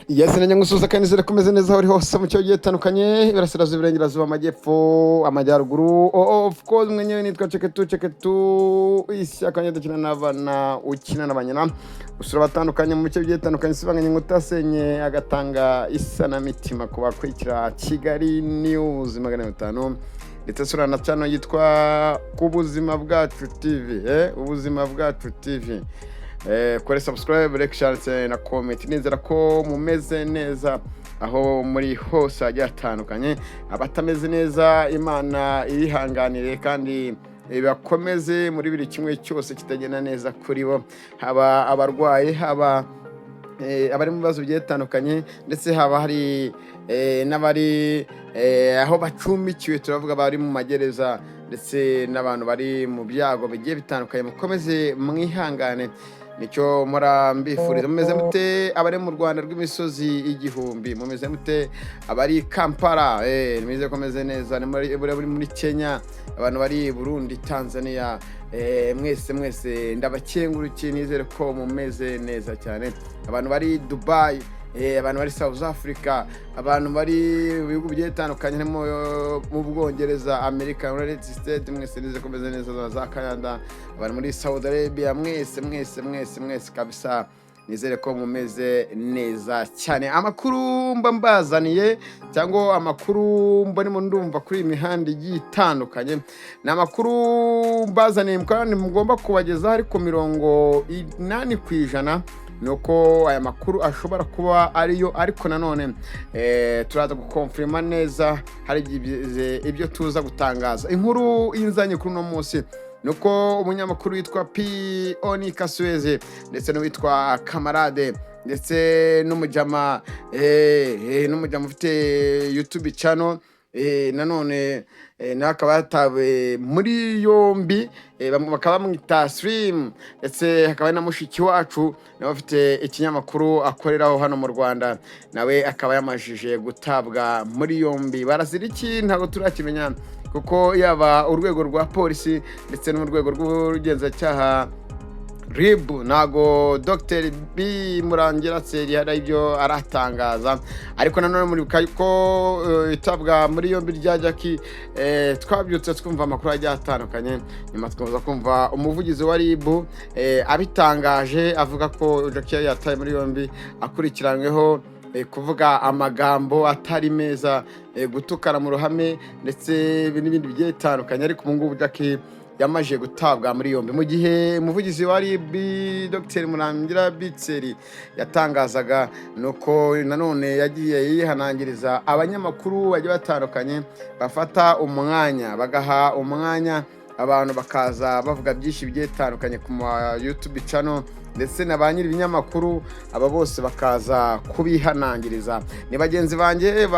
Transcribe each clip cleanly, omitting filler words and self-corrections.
Yes, nanjye ngusuhuza kandi nizere ko umeze neza aho uri hose mu cyo gihe gitandukanye, iburasirazuba, iburengerazuba, amajyepfo, amajyaruguru. Oh, of course, mwenyewe nitwa Ceketu Ceketu Ishyaka, dukina n'abana, ukina n'abanyana, usura batandukanye mu bice bigiye bitandukanye, sibanganya inkuta asenye agatanga isanamitima ku bakurikira Kigali News 500, ndetse sura na channel yitwa Ku Buzima Bwacu TV, Ubuzima Bwacu TV. Kore subscribe, like, share ndetse na comment. Nizera ko mumeze neza aho muri hose hagiye hatandukanye. Abatameze neza, Imana ibihanganire kandi bakomeze muri buri kimwe cyose kitagenda neza kuri bo, haba abarwayi, haba abari mu bibazo bigiye bitandukanye, ndetse haba hari n'abari aho bacumbikiwe, turavuga bari mu magereza, ndetse n'abantu bari mu byago bigiye bitandukanye. Mukomeze mwihangane, nicyo mbifuriza. Mumeze mute abari mu Rwanda rw'imisozi igihumbi? Mumeze mute abari Kampala? Mumeze ko meze neza. Ni muri muri Kenya, abantu bari i Burundi, Tanzania, mwese mwese ndabakengurukiye, nizere ko mumeze neza cyane. Abantu bari Dubai, abantu bari South Africa, abantu bari mu bihugu bigiye bitandukanye, harimo mu Bwongereza, Amerika, United States, mwese nizere ko mumeze neza, za Canada, abantu muri Saudi Arabia, mwese mwese mwese mwese kabisa nizere ko mumeze neza cyane. Amakuru mba mbazaniye cyangwa amakuru mba ndimo ndumva kuri iyi mihanda igiye itandukanye ni amakuru mbazaniye kandi mugomba kubagezaho, ariko 80% ni uko aya makuru ashobora kuba ariyo, ariko nanone turaza gukonfirima neza hari ibyo tuza gutangaza. Inkuru y'inzanye kuri uno munsi ni uko umunyamakuru witwa P Oni Kasweze ndetse n'uwitwa Kamarade ndetse n'umujama n'umujama ufite YouTube channel, nanone nawe akaba yatawe muri yombi, bakaba bamwita Slim, ndetse hakaba na mushiki wacu nawe afite ikinyamakuru akoreraho hano mu Rwanda, nawe akaba yamajije gutabwa muri yombi. Barazira iki? Ntabwo turakimenya, kuko yaba urwego rwa polisi ndetse n'urwego rw'ubugenzacyaha RIB, ntago Dr B Murangira Thierry hari ibyo aratangaza. Ariko nanone muribuka ko itabwa muri yombi rya Jackie, twabyutse twumva amakuru agiye atandukanye, nyuma tukomeza kumva umuvugizi wa RIB abitangaje, avuga ko Jackie yataye muri yombi akurikiranyweho kuvuga amagambo atari meza, gutukana mu ruhame ndetse n'ibindi bigiye bitandukanye. Ariko ubu ngubu Jackie yamaze gutabwa muri yombi, mu gihe umuvugizi wa RIB Dr Murangira Bitseri yatangazaga nuko nanone yagiye yihanangiriza abanyamakuru bagiye batandukanye bafata umwanya, bagaha umwanya abantu bakaza bavuga byinshi bigiye bitandukanye ku ma YouTube channel, ndetse na ba nyiri ibinyamakuru, aba bose bakaza kubihanangiriza. Ni bagenzi banjye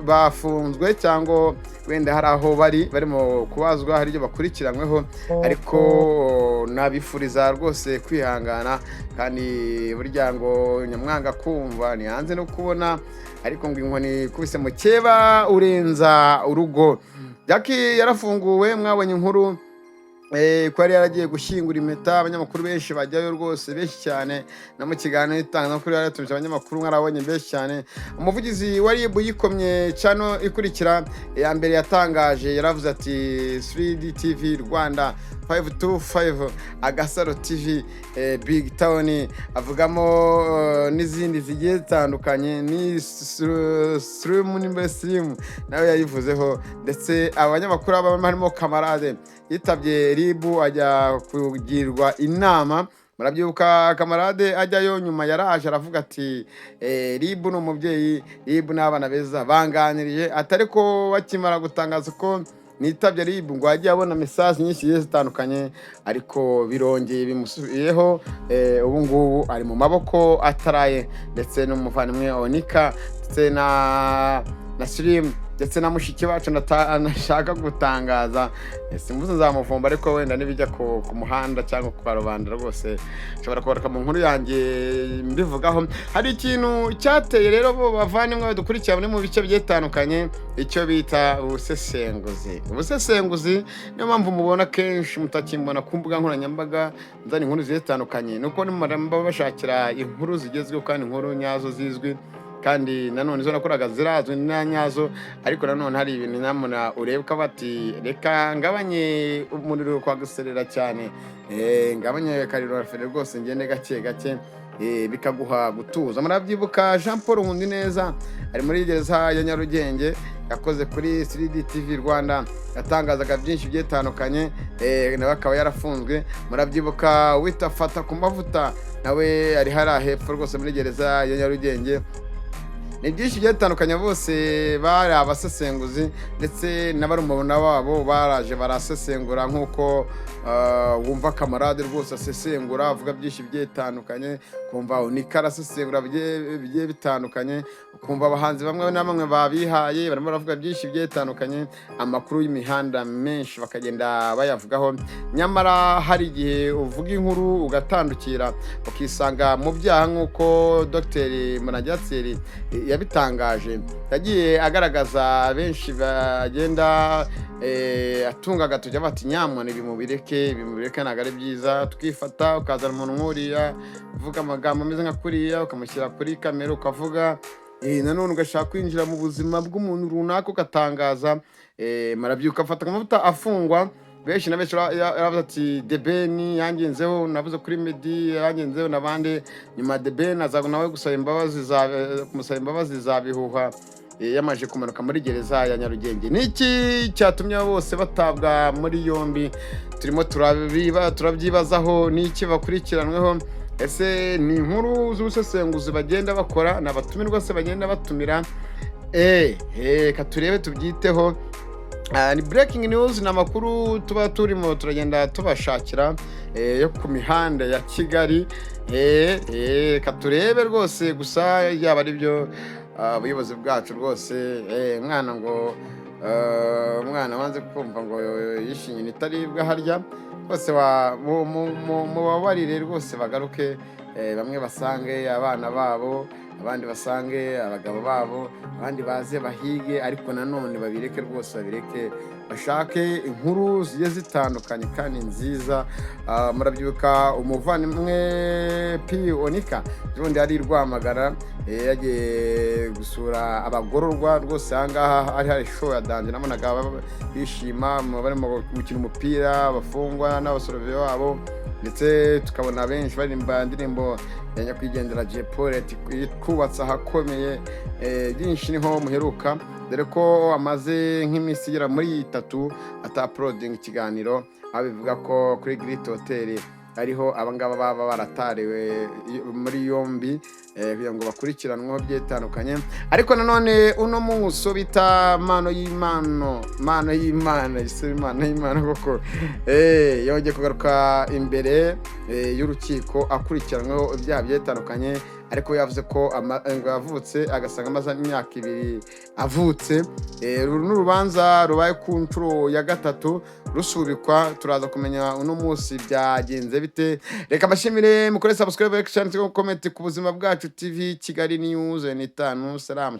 bafunzwe cyangwa wenda hari aho bari barimo kubazwa, hari ibyo bakurikiranyweho, ariko nabifuriza rwose kwihangana. Kandi burya ngo nyamwanga kumva ni hanze no kubona, ariko ngo inkoni ikubise mukeba urenza urugo. Jackie yarafunguwe, mwabonye inkuru ko yari yaragiye gushyingura impeta, abanyamakuru benshi bajyayo rwose, benshi cyane. No mu kiganiro n'itangazamakuru yari yatumije abanyamakuru, mwarabonye benshi cyane. Umuvugizi wa RIB yikomye channel ikurikira iya mbere yatangaje, yaravuze ati 3D TV Rwanda, 525, Agasaro TV, Big Town, avugamo n'izindi zigiye zitandukanye, ni Stream nimba Slim nawe yayivuzeho, ndetse abanyamakuru baba harimo Kamarade yitabye RIB ajya kugirwa inama. Murabyibuka Kamarade ajyayo, nyuma yaraje aravuga ati RIB ni umubyeyi, RIB ni abana beza banganiriye atari ko bakimara gutangaza ko nitabye RIB, ngo yagiye abona message nyinshi zigiye zitandukanye, ariko birongeye bimusubiyeho. Ubu ngubu ari mu maboko ataraye, ndetse n'umuvandimwe Onika, ndetse na Slim, ndetse na mushiki wacu nashaka gutangaza. Simbuze nzamuvumba, ariko wenda nibijya ku muhanda cyangwa ku karubanda rwose nshobora kugaruka mu nkuru yanjye mbivugaho. Hari ikintu cyateye rero bo bavandimwe badukurikira muri mu bice bigiye bitandukanye, icyo bita ubusesenguzi. Ubusesenguzi, niyo mpamvu mubona kenshi mutakimbona ku mbuga nkoranyambaga nzana inkuru zigiye zitandukanye, nuko nimba bashakira inkuru zigezweho kandi inkuru nyazo zizwi. Kandi nanone izo nakoraga zirazwi na nyazo, ariko nanone hari ibintu nyamuna ureba ukavuga ati reka ngabanye umuriro kwa guserera cyane, ngabanye akariro feri rwose, ngende gake gake, bikaguha gutuza. Murabyibuka Jean Paul Nkundineza ari muri gereza ya Nyarugenge, yakoze kuri 3D TV Rwanda, yatangazaga byinshi bitandukanye, nawe akaba yarafunzwe. Murabyibuka wita Fata ku Mavuta, nawe ari hariya hepfo rwose muri gereza ya Nyarugenge. Ni byinshi bigiye bitandukanye. Bose bari abasesenguzi, ndetse na barumuna babo baraje barasesengura, nk'uko wumva Kamarade rwose asesengura, avuga byinshi bigiye bitandukanye, kumva Unika arasesengura bigiye bitandukanye, ukumva abahanzi bamwe na bamwe babihaye barimo baravuga byinshi bigiye bitandukanye, amakuru y'imihanda menshi bakagenda bayavugaho. Nyamara hari igihe uvuga inkuru ugatandukira, ukisanga mu byaha, nk'uko Dr Murangira yabitangaje, yagiye agaragaza benshi bagenda atunga agatoki bati nyamuna ibi mubireke, ibi mubireke, ntabwo ari byiza. Tukifata ukazana umuntu nk'uriya uvuga amagambo ameze nka kuriya, ukamushyira kuri kamera ukavuga, nanone ugashaka kwinjira mu buzima bw'umuntu runaka ugatangaza. Murabyuka afata amavuta afungwa, benshi na benshi yaravuze ati The Ben yangenzeho, navuze kuri Meddy yangenzeho n'abandi. Nyuma The Ben aza nawe gusaba imbabazi za kumusaba imbabazi za bihuha, yamaze kumanuka muri gereza ya Nyarugenge. Niki cyatumye abo bose batabwa muri yombi? Turimo turabyibazaho. Niki bakurikiranweho? Ese ni inkuru z'ubusesenguzi bagenda bakora? Ni abatumirwa se bagenda batumira? Reka turebe tubyiteho. Ni breaking news, ni amakuru tuba turimo turagenda tubashakira yo ku mihanda ya Kigali. Reka turebe rwose gusa yaba ari byo, ubuyobozi bwacu rwose, mwana ngo umwana wanze kumva ngo yishinye itaribwa harya rwose, mubabarire rwose bagaruke, bamwe basange abana babo, abandi basange abagabo babo, abandi baze bahige, ariko nanone babireke rwose, babireke bashake inkuru zigiye zitandukanye kandi nziza. Murabyibuka umuvandimwe P Onika ubundi yari i Rwamagana, yagiye gusura abagororwa rwose. Aha ngaha hari show ya danger, nabonaga bishima barimo gukina umupira, abafungwa n'abasoroviye babo, ndetse tukabona benshi baririmba indirimbo ya nyakwigendera Jay Polly ati twubatse ahakomeye. Byinshi niho muheruka, dore ko amaze nk'iminsi igera muri 3 atauploadinga ikiganiro, aho bivuga ko kuri Great Hotel ariho abangaba baba baratariwe muri yombi, kugira ngo bakurikiranweho bigiye bitandukanye. Ariko nanone uno munsi bita Mano y'Imano, Mano y'Imana, ese Imana y'Imana koko, yongeye kugaruka imbere y'urukiko akurikiranweho ibyaha bigiye bitandukanye, ariko yavuze ko ngo yavutse agasanga amaze imyaka 2 avutse. Uru ni urubanza rubaye ku nshuro ya gatatu rusubikwa. Turaza kumenya uno munsi byagenze bite. Reka mbashimire, mukore subscribe, like, share, comment ku Buzima Bwacu TV, Kigali News ni 5. Salamu.